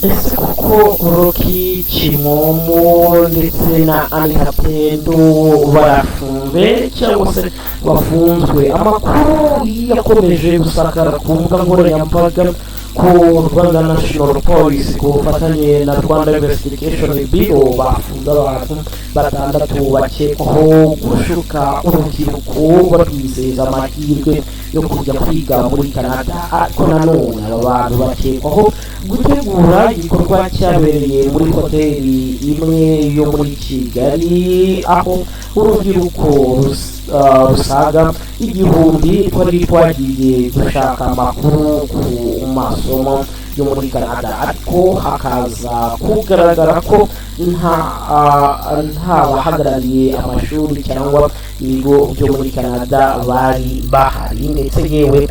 Ese koko Rocky Kimomo ndetse na Anita Pendo barafunze cyangwa se bafunzwe? Amakuru yakomeje gusakara ku mbuga nkoranyambaga ko Rwanda National Police ku bufatanye na Rwanda Investigation Bureau bafunze abantu batandatu bakekwaho gushuka urubyiruko barwizeza amahirwe yo kujya kwiga muri Canada. Ariko nanone aba bantu bakekwaho gutegura igikorwa cyabereye muri hoteli imwe yo muri Kigali, aho urubyiruko rusaga 1000 twari twagiye gushaka amakuru ku masomo yo muri Canada, ariko hakaza kugaragara ko nta bahagarariye amashuri cyangwa ibigo byo muri Canada bari bahari, ndetse yewe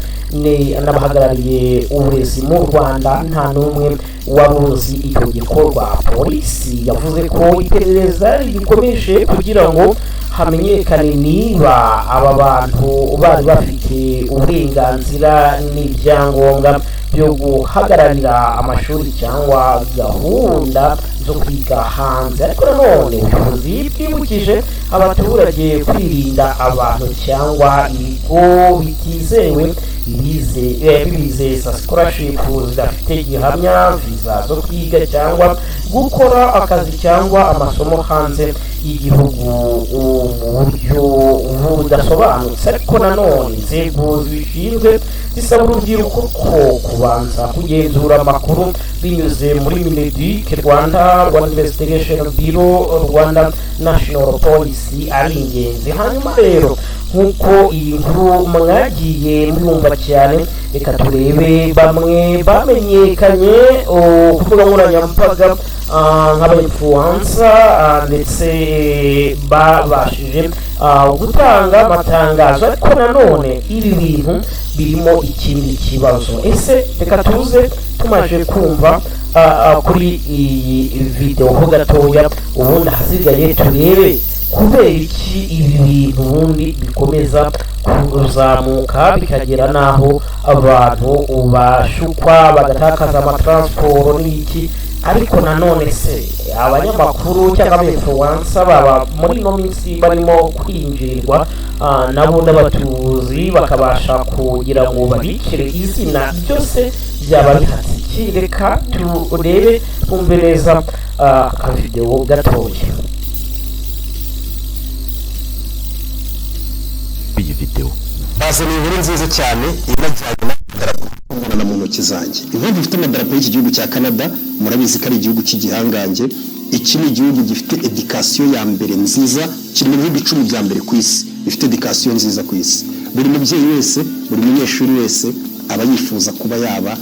n'abahagarariye uburezi mu Rwanda nta n'umwe wari uzi icyo gikorwa. Polisi yavuze ko iperereza rikomeje kugira ngo hamenyekane niba aba bantu bari bafite uburenganzira n'ibyangombwa byo guhagararira amashuri cyangwa gahunda zo kwiga hanze. Ariko nanone ubuyobozi bwibukije abaturage kwirinda abantu cyangwa ibigo bitizewe bibizeza scholarship zidafite gihamya, viza zo kwiga cyangwa gukora akazi cyangwa amasomo hanze y'igihugu mu buryo budasobanutse. Ariko nanone inzego zibishinzwe zisaba urubyiruko ko kubanza kugenzura amakuru binyuze muri MINEDUC, Rwanda Investigation Bureau, Rwanda National Police ari ingenzi. Hanyuma rero, nk'uko iyi nkuru mwagiye muyumva cyane, reka turebe bamwe bamenyekanye ku mbuga nkoranyambaga nk'aba influencer, ndetse babashije gutanga amatangazo. Ariko nanone ibi bintu birimo ikindi kibazo. Ese reka tuze tumaze kumva kuri iyi video ho gatoya, ubundi ahasigaye turebe kubera iki ibi bintu ubundi bikomeza kuzamuka bikagera n'aho abantu bashukwa bagatakaza amatransport n'iki. Ariko nanone se abanyamakuru cyangwa aba influencer baba muri ino minsi barimo kwinjirirwa nabo n'abatuzi bakabasha kugira ngo babikire izina, byose byaba bihatse iki? Reka turebe, twumve neza akavidewo gatoya. Iyi videwo Bazaniye inkuru nziza cyane inajyanye n'amadarapo mbona mu ntoki zanjye. Impamvu ifite amadarapo y'iki gihugu cya Canada, murabizi ko ari igihugu cy'igihangange. Iki ni igihugu gifite éducation ya mbere nziza, kiri mu bihugu 10 bya mbere ku isi bifite éducation nziza ku isi. Buri mubyeyi wese, buri munyeshuri wese aba yifuza kuba yaba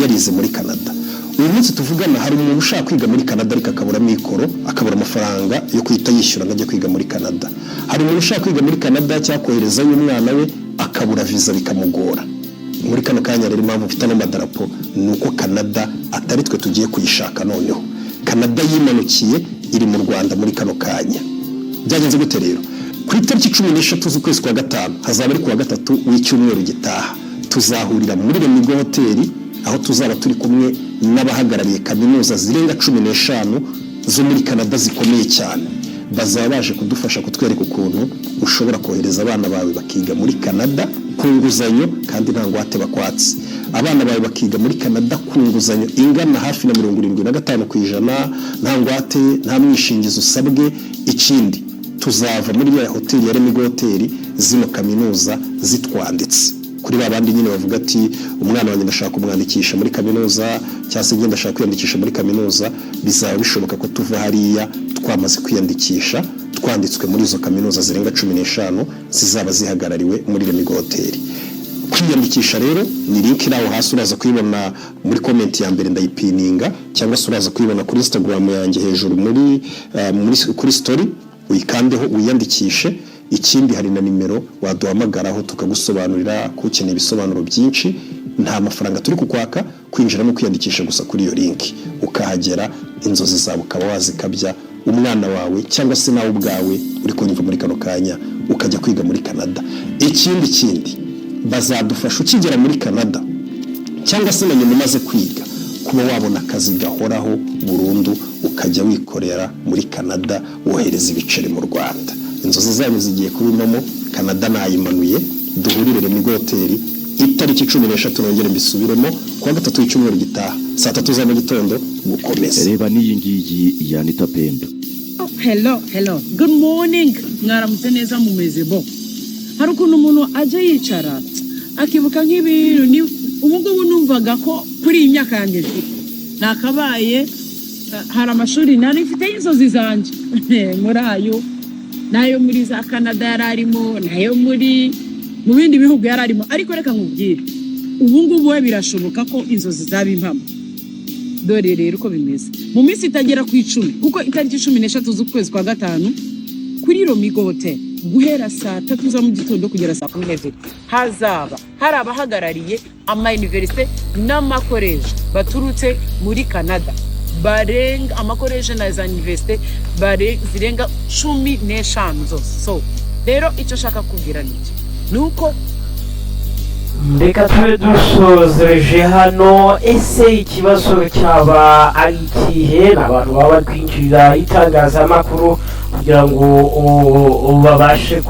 yarize muri Canada. Uyu munsi tuvugana hari umuntu ushaka kwiga muri Canada ariko akabura mikoro, akabura amafaranga yo guhita yishyura ngo ajye kwiga muri Canada. Hari umuntu ushaka kwiga muri Canada cyangwa koherezayo umwana we, akabura viza, bikamugora. Muri kano kanya rero, impamvu mfite ano madarapo ni uko Canada atari twe tugiye kuyishaka. Noneho Canada yimanukiye, iri mu Rwanda muri kano kanya. Byagenze gute rero? Ku itariki 13 z'ukwezi kwa gatanu, hazaba ari ku wa gatatu w'icyumweru gitaha, tuzahurira muri Lemigo Hoteli, aho tuzaba turi kumwe n'abahagarariye kaminuza zirenga 15 zo muri Canada zikomeye cyane. Bazaba baje kudufasha kutwereka ukuntu ushobora kohereza abana bawe bakiga muri Canada ku nguzanyo kandi nta ngwate bakwatse, abana bawe bakiga muri Canada ku nguzanyo ingana hafi na 75%, nta ngwate, nta mwishingizi usabwe. Ikindi, tuzava muri ya hoteli ya Lemigo Hoteli zino kaminuza zitwanditse. Kuri ba bandi nyine bavuga ati: "Umwana wanjye ndashaka kumwandikisha muri kaminuza," cyangwa se ngenda ndashaka kwiyandikisha muri kaminuza, bizaba bishoboka ko tuva hariya twamaze kwiyandikisha, twanditswe muri izo kaminuza zirenga 15 zizaba zihagarariwe muri Lemigo Hoteli. Kwiyandikisha rero ni link iri aho hasi, uraza kuyibona muri comment ya mbere, ndayipininga, cyangwa se uraza kuyibona kuri Instagram yanjye hejuru muri kuri story, uyikandeho wiyandikishe. Ikindi, hari na nimero waduhamagaraho tukagusobanurira ko ukeneye ibisobanuro byinshi. Nta mafaranga turi kukwaka, kwinjira no kwiyandikisha gusa kuri iyo link, ukahagera, inzozi zawe ukaba wazikabya, umwana wawe cyangwa se nawe ubwawe uri kunyumva muri kano kanya ukajya kwiga muri Canada. Ikindi kindi, bazadufasha ukigera muri Canada cyangwa se na nyuma umaze kwiga, ku Kuba wabona akazi gahoraho burundu, ukajya wikorera muri Canada, wohereza ibiceri mu Rwanda. Inzozi zanyu zigiye kuba impamo. Canada nayimanuye. Duhurire Lemigo Hotel itariki 13, nongere mbisubiremo, kuwa gatatu w'icyumweru gitaha, saa 3 za mu gitondo gukomeza. Reba n'iyi ngiyi ya Anita Pendo. Hello, hello, good morning. Mwaramutse neza? Mumeze bo? Hari ukuntu umuntu ajya yicara akibuka nk'ibintu. Ni ubu ngubu numvaga ko kuri iyi myaka yanjye mfite nakabaye hari amashuri nari mfite y'inzozi zanjye, muri ayo n'ayo muri za Canada yari arimo, n'ayo mu bindi bihugu yari arimo. Ariko reka nkubwire, ubu ngubu we birashoboka ko inzozi zaba impamo. Dore rero uko bimeze: mu minsi itagera ku 10, kuko itariki 13 z'ukwezi kwa gatanu, kuri Romigo Hotel, guhera saa 3 za mu gitondo kugera saa 12, hazaba hari abahagarariye ama-université n'amakoleje baturutse muri Canada, barenga amakoleje na za université zirenga 15 zose. So rero icyo nshaka kubwira ni iki? Ni uko Reka tube dusozereje hano. Ese ikibazo cyaba ari ikihe? Ni abantu baba bari kwinjirira itangazamakuru kugira ngo babashe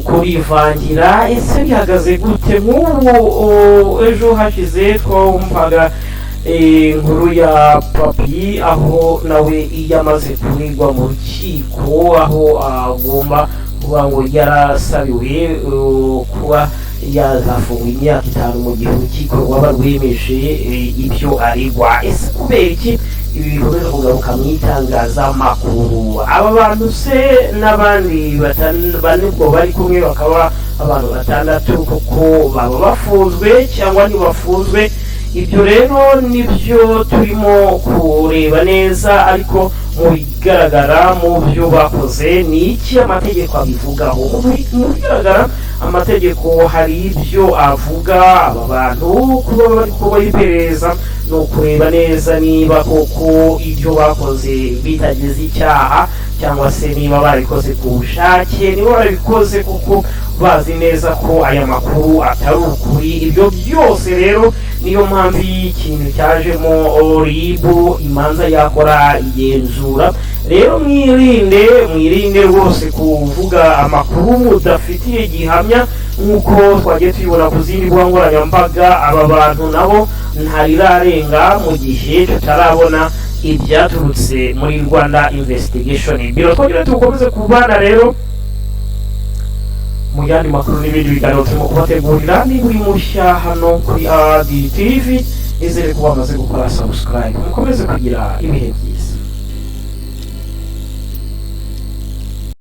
kurivangira. Ese bihagaze gute? Nk'ubu ejo hashize twumvaga inkuru ya Papi, aho nawe yamaze kuregwa mu rukiko, aho agomba kuba ngo yarasabiwe kuba yazafungwa imyaka 5 mu gihe urukiko rwaba rwemeje ibyo aregwa. Ese kubera iki ibi bikomeza kugaruka mu itangazamakuru? Aba bantu se n'abandi bane ubwo bari kumwe, bakaba abantu batandatu, kuko baba bafunzwe cyangwa ntibafunzwe? Ibyo rero nibyo turimo kureba neza. Ariko mu bigaragara, mu byo bakoze, ni iki amategeko abivugaho? Mu bigaragara, amategeko hari ibyo avuga. Aba bantu kuba bari kuba iperereza ni ukureba neza niba koko ibyo bakoze bitagize icyaha, cyangwa se niba barabikoze ku bushake, niba barabikoze kuko bazi neza ko aya makuru atari ukuri. Ibyo byose rero niyo mpamvu y'ikintu cyajemo RIB, imanza yakora igenzura. Rero mwirinde, mwirinde rwose kuvuga amakuru mudafitiye gihamya, nk'uko twagiye tubibona ku zindi mbuga nkoranyambaga. Aba bantu nabo ntarirarenga mu gihe tutarabona ibyaturutse muri Rwanda Investigation Bureau. Twongere tukomeze kubana rero mu yandi makuru n'ibindi biganiro turimo kubategurira. Niba uri mushya hano kuri RDTV, nizere ko wamaze gukora subscribe. Mukomeze kugira ibihe byiza.